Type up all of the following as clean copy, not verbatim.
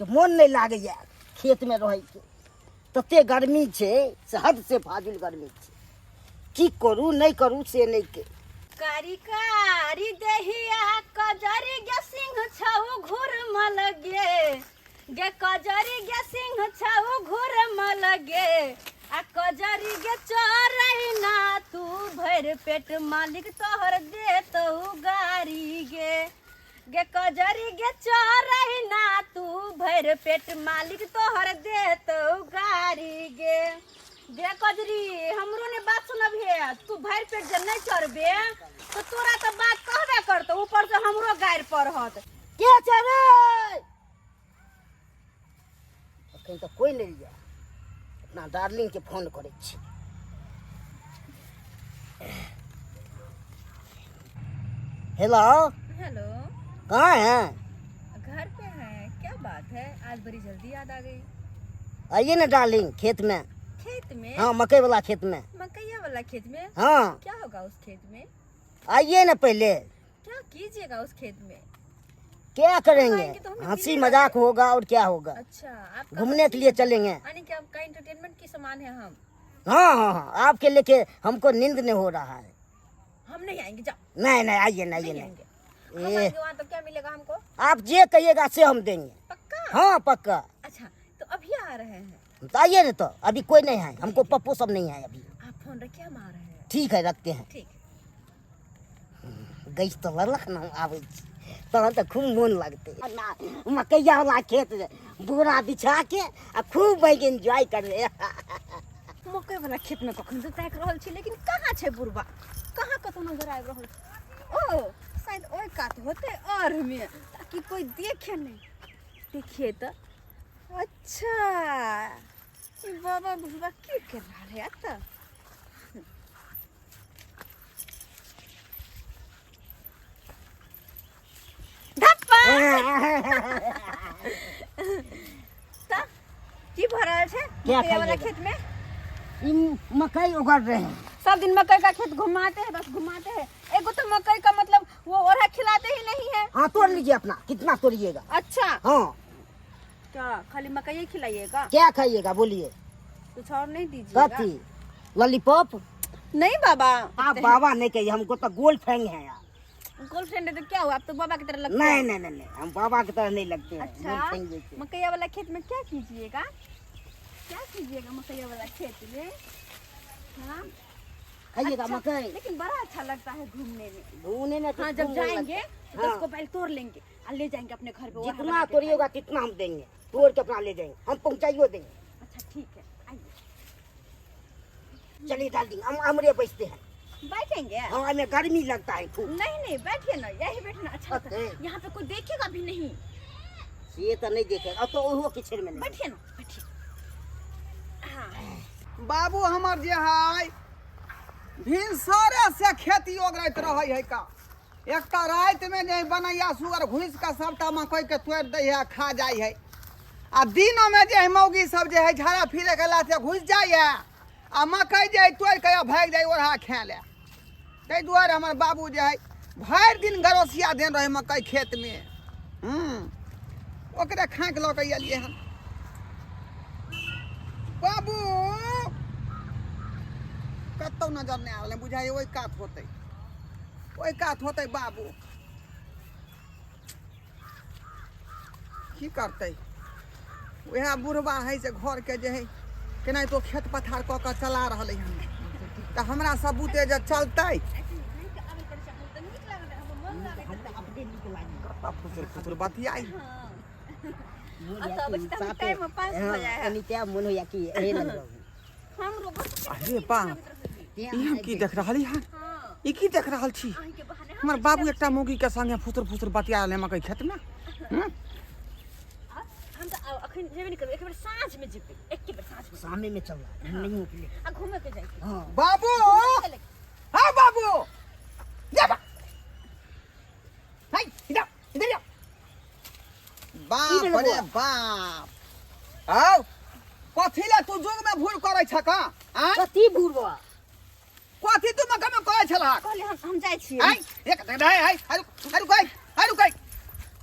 के मोन नहि लागैए खेतमे रहैके। तते गर्मी छै से हद से फाजुल गर्मी छै। की करू नहि करू से नहि के। कारी कारी देहिया कजरी गे सिंह छौ घुरमल गे, गे कजरी गे सिंह छौ घुरमल गे, आ कजरी गे चोरई ना तू भरि पेट मालिक तोहर देतौ गारी गे, गे कजरी गे चोरई ना तू भरि पेट मालिक तोहर देतौ गारी गे। गे कजरी हमरो ने बात सुनबहे, तू भरि पेट जे नहीं चढ़बे तो तोरा तो बात कहबे करतो, ऊपर से हमरो गारि पड़त। के छै रे? अखन तऽ कोइ नहि यऽ। अपना डार्लिंग के फोन करै छी। हेलो। हेलो। कहाँ हैं? घर पे हैं। क्या बात है, आज बड़ी जल्दी याद आ गई। आइए ना डार्लिंग, खेत में। खेत में? हाँ, मकई वाला खेत में। मकैया वाला खेत में? हाँ। क्या होगा उस खेत में? आइए ना पहले। क्या कीजिएगा उस खेत में? क्या करेंगे, आएंगे तो हमें हंसी मिलेगा। मजाक होगा और क्या होगा। अच्छा, आपका घूमने के लिए चलेंगे। यानी कि आपका एंटरटेनमेंट की सामान है हम। हाँ हाँ हाँ, आपके लेके हमको नींद नहीं हो रहा है। हम नहीं आएंगे, जाओ। नहीं नहीं, आइए ना, आइए नहीं ना। आएंगे। हम ए। आएंगे वहाँ तो क्या मिलेगा हमको? आप जे कहिएगा से हम देंगे। पक्का? हाँ पक्का। अच्छा तो अभी आ रहे हैं? तो आइए ना, तो अभी कोई नहीं है, हमको पप्पू सब नहीं है अभी। आप फोन रखिए, हम आ रहे हैं। ठीक है, रखते हैं। ठीक। गैस तऽ लड़लक ने, हम आबै छी तहन तऽ खूब मोन लगतै। ना मकैया वाला खेत बोरा बिछा के आ खूब बैग एन्जॉय करबै। मकई वाला खेत में कखन से ताकि रहल छी, लेकिन कहाँ छै बुढ़बा, कहाँ कतौ नजर आबि रहल छै। ओ शायद ओहि कात होतै और में, ताकि कोई देखे नहीं। देखिए तो, अच्छा ई बाबा बुढ़बा की कर रहल है एतऽ? धप्पा त की भऽ रहल छै क्या मकई वाला खाइएगा? खेत में? ई मकई उगड़ रहे हैं। सब दिन मकई का खेत घुमाते हैं, बस घुमाते हैं। एगो तो मकई का मतलब वो ओढ़ा खिलाते ही नहीं है। हाँ तोड़ लीजिए अपना, कितना तोड़िएगा। अच्छा। हाँ। क्या खाली मकई ही खिलाइएगा? क्या खाइएगा बोलिए? कुछ और नहीं दीजिएगा? कथी? लॉलीपॉप? नहीं बाबा। आप बाबा नहीं कहिए, हमको तो गोल फैंग है यार। गर्लफ्रेंड है तो क्या हुआ, आप तो बाबा की तरह लगते नहीं हैं। नहीं नहीं नहीं, हम बाबा की तरह नहीं लगते हैं। अच्छा। गोल फैंग जैसे। मकैया वाला खेत में क्या कीजिएगा, क्या कीजिएगा मकैया वाला खेत में? हाँ खाइएगा अच्छा, मकई। लेकिन बड़ा अच्छा लगता है घूमने में। घूमने में तो हाँ जब खूब मन जाएंगे लगता है। तो 10 हाँ। को बैल तोड़ लेंगे और ले जाएंगे अपने घर पे, वहाँ जितना बना के तोड़िएगा तितना हम देंगे, तोड़ के अपना ले जाएंगे, हम पहुँचाइयो देंगे। अच्छा ठीक है, आइए। चलिए डार्लिंग, हम अमरे बैठते हैं। बैठेंगे? हाँ, हमें गर्मी लगता है खूब। नहीं नहीं बैठिए ना, यही बैठना अच्छा लगता है। ओके। यहाँ पे कोई देखेगा भी नहीं। ये तो नहीं देखेगा, अब तो ओहो किचन में नहीं। बैठिए ना, बैठिए। हाँ। बाबू हमर जे है भिनसरे से खेती ओगरैत रहै है का। एकटा रातिमे जे बनैया सुअर घुसि कऽ सबटा मकई के तोड़ि दै है आ खा जाइ है, आ दिनोमे जे है मौगी सब जे है झाड़ा फिरे के लाथे घुसि जाइ है आ मकई जे है तोड़ि कऽ भागि जाइ ओढ़ा खाए लए। ताहि दुआरे हमर बाबू जे है भरि दिन गरोसिया देन रहै मकई खेतमे। ओकरे खाँकि लऽ कऽ एलियै हन। बाबू कतौ नजर नहि आयल, बुझाइए ओहि कात होतै, ओहि कात होतै बाबू। की करतै वएह बुढ़बा है से घरके जे है केनाहितो खेत पथार कऽ कऽ चला रहलै हन, तऽ हमरा सब बुते जे चलतै। कतऽ फुसुर फुसुर बतियाइ। मोन होइया कि एहे लग रहू। अरे बाप, ई हम की देख रहली हन? ई की देख रहल छी? हमर बाबू एकटा मौगी के संगे फुसुर फुसुर बतिया रहलै मकई खेत में। हम तऽ अखन जेबे नहि करबै, एक बेर साँझ में जेबै, एके बेर साँझ में। शामे में चल नहीं होतले। आ घूमे के जाइ। हाँ। बाबू, हाँ बाबू, जा बा। हाय, इधर, इधर आ। बाप रे बाप, आओ कथी ले तू जुग में भूल करै छक? आँ? कथी भूल बा? कथी तू मकई में करै छलहक? कहले हम जाइ छियै। आइ, एक रे, आइ, आइ, आइ, रुक, आइ, रुक, आइ,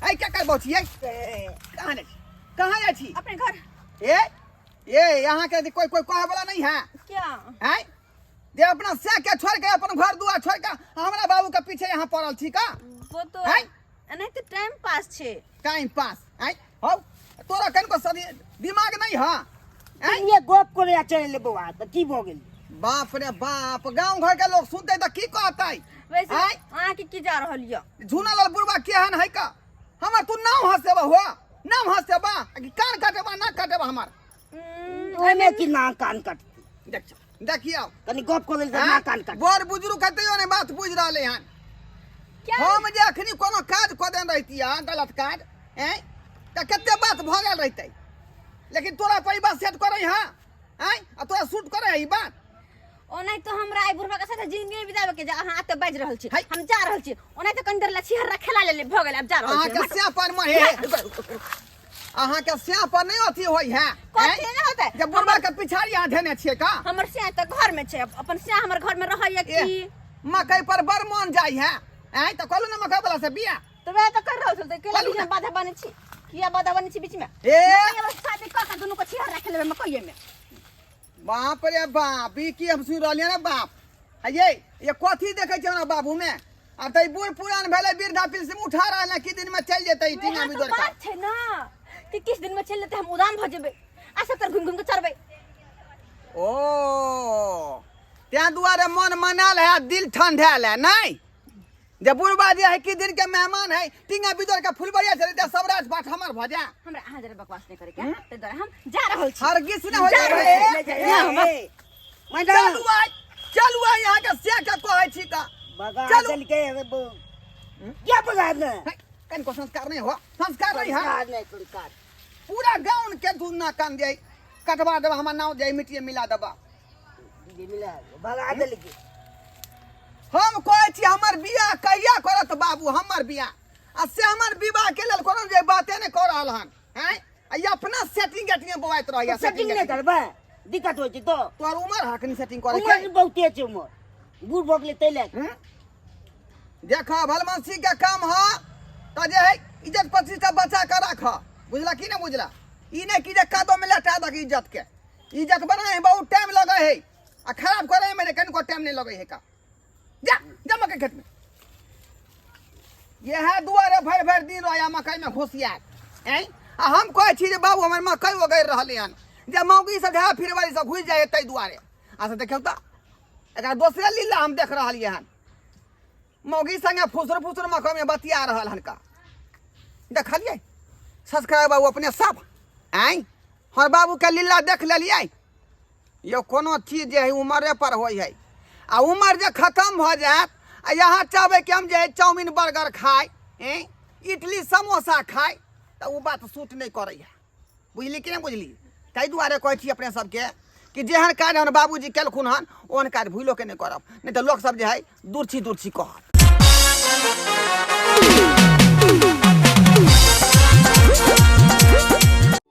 आइ, क्या करबो छियै? कहाँ जाइ छी? कहाँ जाइ छी? अपने घर। ए ए, यहाँ के कोई कोई कहे वाला नहीं है। क्या हैं? जे अपना से के छोड़ के, अपन घर दुआर छोड़ के हमरा बाबू के पीछे यहाँ पड़ल छी का? वो तो हैं? नहीं तो टाइम पास छे। टाइम पास हैं? हौ तोरा कनको सदी दिमाग नहीं है? हैं? ये गप करे आ चल ले बौआ, तऽ की भऽ गेल? बाप रे बाप, गांव घर के लोग सुनते तऽ की कहतै? वैसे हैं? अहाँ के की जा रहल यऽ? झूना लाल बुढ़वा केहन है का? हमर तू नाम हंसेबा हो, नाम हंसेबा कि कान काटेबा ना काटेबा हमर? ओहिमे की ना कान कटतै? देख देखियौ, कनी गप कऽ लेल तऽ ना कान कटतै। बड़ बुजुर्ग के तैयो नहीं बात बुझि रहलै हन। क्या हम जे अखनी कोनो काज कऽ देने रहितियै, गलत काज, हैं, तऽ कते बात भऽ गेल रहितै। लेकिन तोरा पर ई बात सेट करै हँ, हैं, आ तोरा सूट करै है ई बात? ओनाहि तो हमरा आई बुढ़वा के साथ जिंदगी बितावे के जा, अहाँ एते बाजि रहल छी। है। हम जा रहल छी। ओनाहि तो कनी देर ला छिहर खेला लेले, भऽ गेल, आब जा रहल छी। अहाँके स्या पर म हे, अहाँके स्या पर नहीं अथी होइ है? कथी नहि होतै? जे बुढ़वा के पिछाड़ी अहाँ धेने छियै का? हमर स्या तऽ घर में छै, अपन स्या हमर घर में रहैया। ए, की मकई पर बड़ मन जाइ है? आँय, तऽ कहलू ने मकई वाला से बिया। तऽ वएह तऽ कर रहल छल, तऽ केला कहलू बीच में ने। बाधा बनै छी? किया बाधा बनै छी बीच में? ए मकई वाला शादी कऽ के दुनू के छिहर राखि लेबै मकइये में। बाप रे बाप, ई की हम सुनि रहलियै ने बाप? आ ये कथी देखै छियै हमरा बाबू में? आब तऽ ई बूढ़ पुरान भेलै, वृद्धा पेंशन उठा रहल है, की दिन में चलि जेतै ई टीना वएह तऽ बिदोर का। बात छै ना कि किछ दिन में चलि जेतै, हम उदाम भऽ जेबै आ सब तर घुमि घुमि के चढ़बै। ओ तें दुआरे मन मनाल है, दिल ठंडायल है। नहीं जे बुढ़बा जे है की दिन के मेहमान है, टींगा बिदोर के फुलबरिया चले ते सब राज बाट हमर भऽ जा। हमरा अहाँ जरा बकवास नहि करे के, ताहि दुआरे हम जा रहल छी। हरगिज नहि हो जा जाए। रहल छी। ए, मैडम। चलू आइ, चलू आइ, यहाँ के से के कहै छी का बगा चलू। देलकै। अरे क्या बगा ने? है, कनिको संस्कार नहीं हो, संस्कार नहीं है। संस्कार नहीं, संस्कार। पूरा गाँव के तू ना कान दे कटवा देबा, हमर नाव जाय मिट्टी मिला देबा। जे मिला भगा देलकै। हम कहै छी हमर बियाह कहिया करत बाबू हमर बियाह? आ से हमर विवाह के लेल कोनो जे बाते नहि कऽ रहल हन। हैं, आ ई अपना सेटिंग गेटिंग बौआइत रहैया। सेटिंग नहि करबै, दिक्कत होइ छै तो। तोहर उमर है कनी सेटिंग करे उमर के? बहुते छै, उमर बूढ़ भऽ गेलै ताहि लए। हम्म? देख, भलमनसी के काम ह तऽ जे है इज्जत प्रतिष्ठा बचा के राख, बुझला कि नहीं बुझला? ई नहीं कि जे कादो में लटा दक इज्जत के। इज्जत बनाए में बहुत टाइम लगे है आ खराब करे में कनिको टाइम नहीं लगे है का। जा जा मकई खेत में। यह दुआरे भरि भरि दिन रह मकई में घुसियात। हैं, आ हम कहै छी जे बाबू हमर मकई ओगरि रहलै हन, जे मौगी सब झा फिरवाली सब घुसि जाइ है ताहि दुआरे। आ से देखियौ तऽ एकरा दोसरे लीला हम देख रहलियै हन, मौगी संगे फुसुर फुसुर मकई में बतिया रहल हन का। देखलियै सब्सक्राइब बाबू अपने सब? आँय, हमर बाबूके लीला देख लेलियै यौ? कोनो चीज जे है उमरे पर होइ है, आ उमर जे खतम भऽ जायत आ यहाँ चाहबै कि हम जे है चाउमीन बर्गर खाइ, हैं, इडली समोसा खाइ, तऽ ओ बात सूट नहि करै है। बुझली कि नहि बुझली? ताहि दुआरे कहै छी अपने सबके कि जेहन काज हमर बाबूजी केलखुन हन, ओहन काज भूलो के नहि करब, नहि तऽ लोकसब जे है दुर्छी दुर्छी कहत।